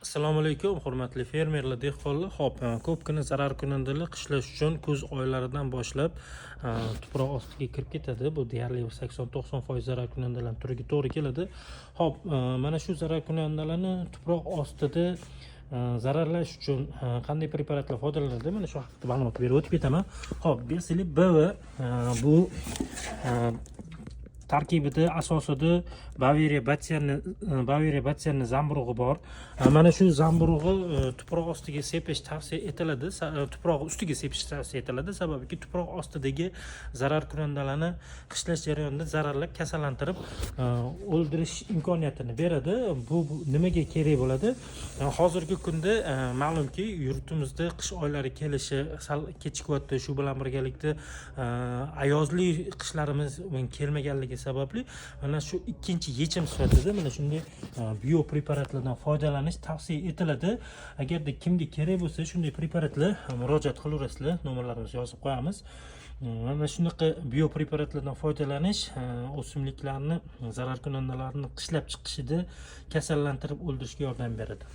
Assalomu alaykum, hurmatli fermerlar, dehqonlar. Xo'p, ko'pgina zararkunandalar qishlash uchun kuz oylaridan boshlab tuproq ostiga kirib ketadi. Bu deyarli 80-90% zararkunandalar turiga to'g'ri keladi. Xo'p, mana shu zararkunandalarni tuproq ostida zararlash uchun qanday preparatlar foydalaniladi? Mana shu haqida ma'lumot berib o'tib ketaman. Xo'p, Bioselip BV bu tarkibida, asosida Bavariya batserni zamburug'i bor. Mana shu zamburug'i tuproq ostiga sepish tavsiya etiladi. Tuproq ustiga sepish tavsiya etiladi. Sababiki tuproq ostidagi zararkunandalarni qishlash jarayonida zararlab, kasallantirib, o'ldirish imkoniyatini beradi. Bu nimaga kerak bo'ladi? Hozirgi kunda ma'lumki, yurtimizda qish oylari kelishi sal kechikyapti. Shu bilan birgalikda ayozli qishlarimiz kelmaganligi sababli mana shu ikkinchi yechim sifatida mana shunday biopreparatlardan foydalanish tavsiya etiladi. Agarda kimga kerak bo'lsa shunday preparatlar, murojaat qilaverasizlar, nomerlarimizni yozib qo'yamiz. Mana shunaqa biopreparatlardan foydalanish o'simliklarni zararkunandalarni qishlab chiqishida kasallantirib o'ldirishga yordam beradi.